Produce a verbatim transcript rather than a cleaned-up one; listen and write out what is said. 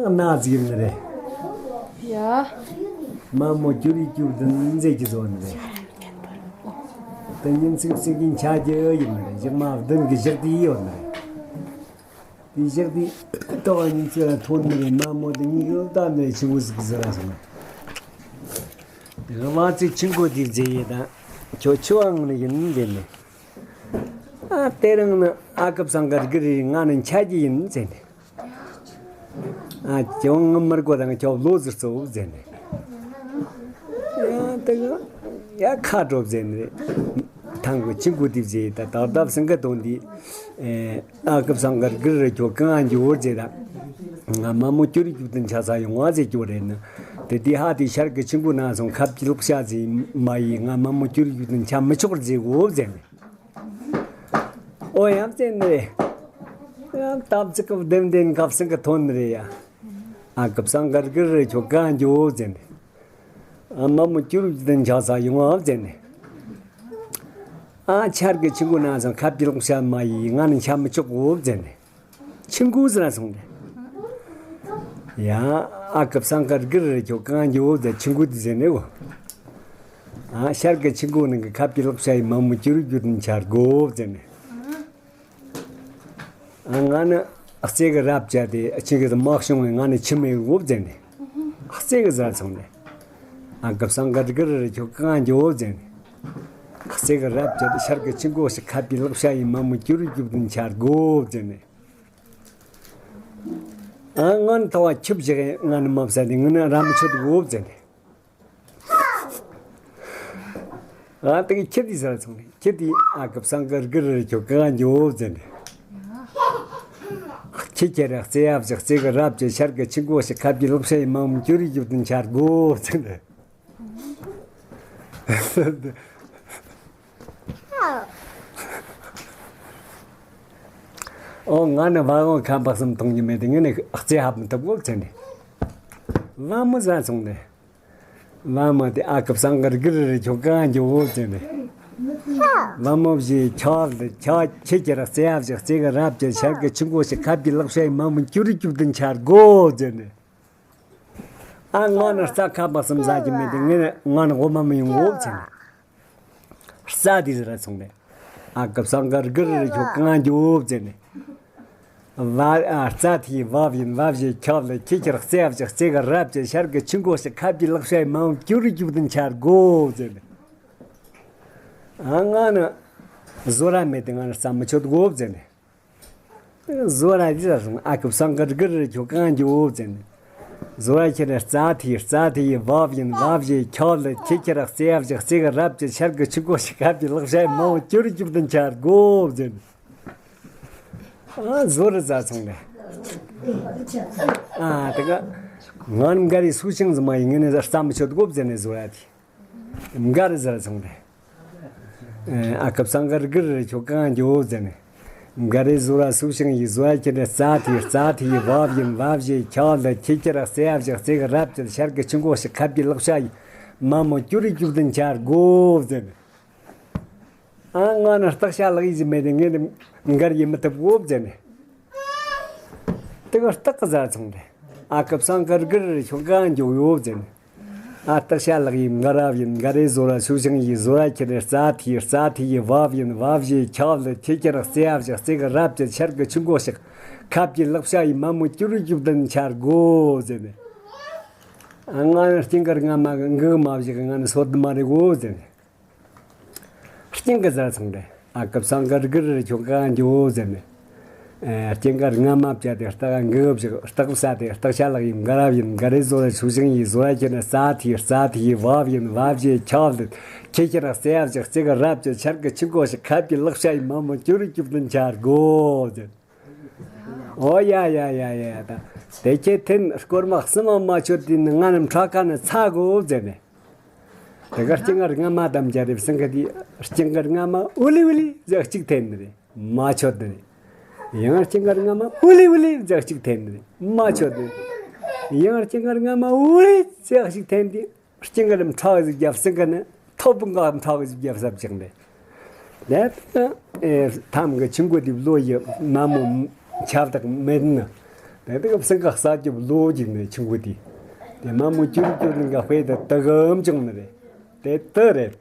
ན་ཟིག་ཡིན་ནི་རེད། ཡ། མ་མོ་གྱུར་ཡི་གྱུར་དུ་མཛེས་ཀྱི་བཟོ་ནི་རེད། དེ་ཉིན་ཚིག་ཚིག་གིན་ཆ་རྒྱུ་ཡིན་ནི་རེད། ཞག་མ་བདུན་གྱི་ཞག་དེ་ཡོད་ནི་རེད། དེ་ཞག་དེ་ཏོག་ཉིན་ཚིག་ལ་ཐོན་ནི་རེད། མ་མོ་དེ་གཉིས་ཀྱི་ལྟ་ནི་རེད། ཆི་མོ་ཟིག་གི་ཟེར་ར་སོང་ནི། དེ་གི་མ་ཚིག་ཆི་མགོ་དེ་མཛེས་ཡི་ད། ཁྱོད་ཆི་བ་ངང་ནི་ཡིན་ཟེར་ནི། ཨ་དེ་རིང་ནི་ཨ་ཁུ་བསམ་དཀར་གི་རེད། ང་ནི་ཆ་རྒྱུ་ཡིན་ཟེར་ནི། ཨ་ཅོ་ངི་མི་རྒོ་དང་ཁྱོད་ལོ་ཟིག་རྩོ་བོ་ཟེར་ནི། ཡ་དེ་གི་ཡ་ཁ་དྲོ་ཟེར་ནི་རེད། ཐང་གི་ཆི་མགོ་དེ་ཟེར་ད་ད་ད་སེང་གེ་དོན་དེ། ཨ་ཁུ་བསམ་དཀར་གི་རེད། ཁྱོད་གང་ང་འགྱོ་བོ་ཟེར་ད། ང་མ་མོ་གྱུར་གྱུར་དུ་འཆར་ས་ཡོང་བ་ཟེར་གྱི་རེད་ནི། དེ་དེ་ཧ་དེ་ཤར་གི་ཆི་མགོ་ན་སོང་ཁབ་ཀྱི་ལོག་ཤ་ཟེར་མ་ཡི། ང་མ་མོ་གྱུར་གྱུར་དུ་འཆར་མི་ཆོག་ཟེར་གོ་ཟེར་ནི། ཨོ་ཡང་ཟེར་ནི་རེད། ཡང་སྟབས་ཅིག་གི་བདེན་བདེན་ཁབ་སེང་གེ་ཐོན་ནི་རེད་ཡ། ཨ་ཁུ་བསམ་དཀར་གི་རེད། ཁྱོད་གང་འགྱོ་བོ་ཟེར་ནི། ཨ་མ་མོ་གྱུར་གྱུར་དུ་འཆར་ས་ཡོང་བ་ཟེར་ནི། ཨ་ཤར་གི་ཆི་མགོ་ན་སོང་ཁབ་ཀྱི་ལོག་ཤ་མ་ཡི། ང་ནི་འཆར་མི་ཆོག་གོ་ཟེར་ནི། ཆི་མགོ་ཟེར་ར་སོང་ནི། ཡ་ཨ་ཁུ་བསམ་དཀར་གི་རེད། ཁྱོད་གང་འགྱོ་བོ་ཟེར། ཆི་མགོ་དེ་ཟེར་ནི་གོ། ཨ་ཤར་གི་ཆི་མགོ་ནང་གི་ཁབ་ཀྱི་ལོག་ཤ་ཡི། མ་མོ་གྱུར་གྱུར་དུ་འཆར་གོ་ཟེར་ནི། ཨ་ང་ནི་རྩེ་གི་རབ་བྱས་ཏེ་ཆི་གི་དམག་བྱུང་བས། ང་ནི་ཆི་མི་གོ་ཟེར་ནི། རྩེ་གི་ཟེར་སོང་ནི། ཨ་ཁུ་བསམ་དཀར་གི་རེད། ཁྱོད་གང་འགྱོ་བོ་ཟེར་ནི། རྩེ་གི་རབ་བྱས་ཏེ་ཤར་གི་ཆི་མགོ་ཞིག་ཁབ་ཀྱི་ལོག་ཤ་ཡི། མ་མོ་གྱུར་གྱུར་དུ་འཆར་གོ་ཟེར་ནི། ཨ་ང་ནི་ཐོ་བ་ཁྱི་བཞག་ང་ནི་མ་བཟའ་དེ་ང་ནི་ར་མི་ཆོད་གོ་ཟེར་ནི། ཨ་དེ་གི་ཁྱི་དེ་ཟེར་སོང་ནི། ཁྱི་དེ་ཨ་ཁུ་བསམ་དཀར་གི་རེད། ཁྱོད་གང་འགྱོ་བོ་ཟེར་ནི། ཁྱི་ཁྱེར་ར་རྩེ་ཡ་བཞག་རྩེ་གི་རབ་བྱས་ཤར་གི་ཆི་མགོ་ཞིག་ཁབ་ཀྱི་ལོག་ཤ་ཡི། མ་མོ་གྱུར་གྱུར་དུ་འཆར་གོ་ཟེར་ནི། ཨོ་ང་ནི་བ་འོང་ཁམ་པ་གསུམ་གཏོང་རྒྱུ་མེད་དེ། ངས་ནི་རྩེ་ཧ་མི་ཐུབ་གོ་ཟེར་ནི། བ་མོ་ཟེར་སོང་ནི། བ་མོ་དེ་ཨ་ཁུ་བསམ་དཀར་གི་རེད། ཁྱོད་གང་འགྱོ་བོ་ཟེར་ནི། བ་མོ་བཞི་ཁྱོད་ལ་ཁྱོད་ཁྱི་ཁྱེར་ར་རྩེ་ཡ་བཞག་རྩེ་གི་རབ་བྱས་ཤར་གི་ཆི་མགོ་ཞིག་ཁབ་ཀྱི་ལོག་ཤ་ཡི། མ་མོ་གྱུར་གྱུར་དུ་འཆར་གོ་ཟེར་ནི། ཨ་ང་ནི་རྩྭ་ཁམ་པ་གསུམ་ཟ་རྒྱུ་མེད་དེ། ངས་ནི་ང་ནི་འོ་མ་མི་ཡོང་གོ་ཟེར་ནི། རྩྭ་དེ་ཟེར་ར་སོང་ནི། ཨ་ཁུ་བསམ་དཀར་གི་རེད། ཁྱོད་གང་འགྱོ་བོ་ཟེར་ནི། བ་ཨ་རྩྭ་དེ་བབ་ཡིན། བ་བཞི་ཁྱབ་ལ་ཁྱི་ཁྱེར་རྩེ་ཡ་བཞག་རྩེ་གི་རབ་བྱས་ཤར་གི་ཆི་མགོ་ཞིག་ཁབ་ཀྱི་ལོག་ཤ་ཡི། མ་མོ་གྱུར་གྱུར་དུ་འཆར་གོ་ཟེར་ནི། ཨ་ང་ནི་བཟོ་ར་མེད་དེ། ང་ནི་རྩྭ་མི་ཆོད་གོ་ཟེར་ནི། བཟོ་ར་དེ་ཟེར་སོང་། ཨ་ཁུ་བསམ་དཀར་གི་རེད། ཁྱོད་གང་འགྱོ་བོ་ཟེར་ནི། བཟོ་ར་ཁྱེར་ར་རྩྭ་དེ་རྩྭ་དེ་ཡི་བབ་ཡིན། བ་བཞི་ཁྱབ་ལ་ཁྱི་ཁྱེར་ར་རྩེ་ཡ་བཞག་རྩེ་གི་རབ་བྱས་ཤར་གི་ཆི་མགོ་ཞིག་ཁབ་ཀྱི་ལོག་ཤ་ཡི། མ་མོ་གྱུར་གྱུར་དུ་འཆར་གོ་ཟེར་ནི། ཨ་བཟོ་ར་ཟེར་སོང་ནི། ཨ་དེ་གི་ང་ནི་མགར་རི་སུ་ཤིང་ཟིག་མ་ཡིན། ངས་ནི་རྩྭ་མི་ཆོད་གོ་ཟེར་ནི། བཟོ་ར་དེ། མགར་རི་ཟེར་སོང་ནི། ཨ་ཁུ་བསམ་དཀར་གི་རེད། ཁྱོད་གང་འགྱོ་བོ་ཟེར་ནི། མགར་རི་བཟོ་ར་སུ་ཤིང་ཡི། བཟོ་ར་ཁྱེར་ར་རྩྭ་དེ་རྩྭ་དེ་ཡི་བབ་ཡིན། བ་བཞི་ཁྱབ་ལ་ཁྱི་ཁྱེར་ར་རྩེ་ཡ་བཞག་རྩེ་གི་རབ་བྱས་ཤར་གི་ཆི་མགོ་ཞིག་ཁབ་ཀྱི་ལོག་ཤ་ཡི། མ་མོ་གྱུར་གྱུར་དུ་འཆར་གོ་ཟེར་ནི། ཨ་ང་ནི་སྟག་ཤ་ལག་ཡི་ཟིག་མེད་དེ། ངས་ནི་མགར་ཡིན་མི་ཐུབ་གོ་ཟེར་ནི། དེ་གི་སྟག་གི་ཟེར་སོང་ནི། ཨ་ཁུ་བསམ་དཀར་གི་རེད། ཁྱོད་གང་འགྱོ་ཡོ་ཟེར་ནི། ཨ་སྟག་ཤ་ལག་ཡི་མགར་རབ་ཡིན། མགར་རི་བཟོ་ར་སུ་ཤིང་ཡི། བཟོ་ར་ཁྱེར་ར་རྩྭ་དེ་ཡི་རྩྭ་དེ་ཡི་བབ་ཡིན། བ་བཞི་ཁྱབ་ལ་ཁྱི་ཁྱེར་ར་རྩེ་ཡ་བཞག་རྩེ་གི་རབ་བྱས་ཤར་གི་ཆི་མགོ་ཞིག་ཁབ་ཀྱི་ལོག་ཤ་ཡི། མ་མོ་གྱུར་གྱུར་དུ་འཆར་གོ་ཟེར་ནི། ཨ་ང་ནི་སྐྱིན་དཀར་རྔ་མ་གི་འགུག་མ་བཞག་ང་ནི་སོད་མ་རེད་གོ་ཟེར་ནི། སྐྱིན་གི་ཟེར་སོང་རེད། ཨ་ཁུ་བསམ་དཀར་གི་རེད། ཁྱོད་གང་འགྱོ་བོ་ཟེར་ནི། ཨེ་སྐྱིན་དཀར་རྔ་མ་བྱས་ཏེ་སྟག་འགུག་བཞག་སྟག་བསད་དེ་སྟག་ཤ་ལག་ཡི་མགར་རབ་ཡིན། མགར་རི་བཟོ་ར་སུ་ཤིང་ཡི། བཟོ་ར་ཁྱེར་ར་རྩྭ་དེ་ཡི་རྩྭ་དེ་ཡི་བབ་ཡིན། བ་བཞི་ཁྱབ་ལ་ཁྱི་ཁྱེར་ར་རྩེ་ཡ་བཞག་རྩེ་གི་རབ་བྱས་ཤར་གི་ཆི་མགོ་ཞིག་ཁབ་ཀྱི་ལོག་ཤ་ཡི། མ་མོ་གྱུར་གྱུར་དུ་འཆར་གོ་ཟེར། ཨོ་ཡ་ཡ་ཡ་ཡ། ད་དེ་ཁྱེད་ཐེན་སྐོར་མ་གསུམ་མ་མ་ཆོད་དེ་ནི་ང་རྣམས་ཁྲག་ཁ་ནི་ཚ་གོ་ཟེར་ནས། དེ་གར་སྐྱིན་དཀར་རྔ་མ་དམ་རྒྱལ་རེབ་སེང་གེ་དེ་སྐྱིན་དཀར་རྔ་མ་ཨུ་ལི་ཨུ་ལི་ཟེར་གཅིག་འཐེན་ནི་རེད། མ་ཆོད་ནི་རེད། ཡང་སྐྱིན་དཀར་རྔ་མ་ཨུ་ལི་ཨུ་ལི་ཟེར་གཅིག་འཐེན་ནི་རེད། མ་ཆོད་ནི་རེད། ཡང་སྐྱིན་དཀར་རྔ་མ་ཨུ་ལི་ཟེར་གཅིག་འཐེན་དེ། སྐྱིན་དཀར་ནི་ཁྲག་ཟིག་རྒྱབ། སེང་གེ་ནི་ཐོབ་འགའ་ཁྲག་ཟིག་རྒྱབ་ཟབ་ཅིག་འདི། ལས་ཨེ་ཐམ་གི་ཆུང་གོ་དེ་ལོ་ཡི་མ་མོ་ཁྱབ་བདག་མེད་ནི། དེ་དག་སེང་གེ་གསལ་རྒྱལ་ལོ་རྒྱུས་ནི་ཆུང་གུ་དེ། དེ་མ་མོ་ཅུར་ཅུར་ནི་ག་དཔེ་དེ་དག་གམ་ཅུང་ནི་རེད། དེ་དེ་རེད།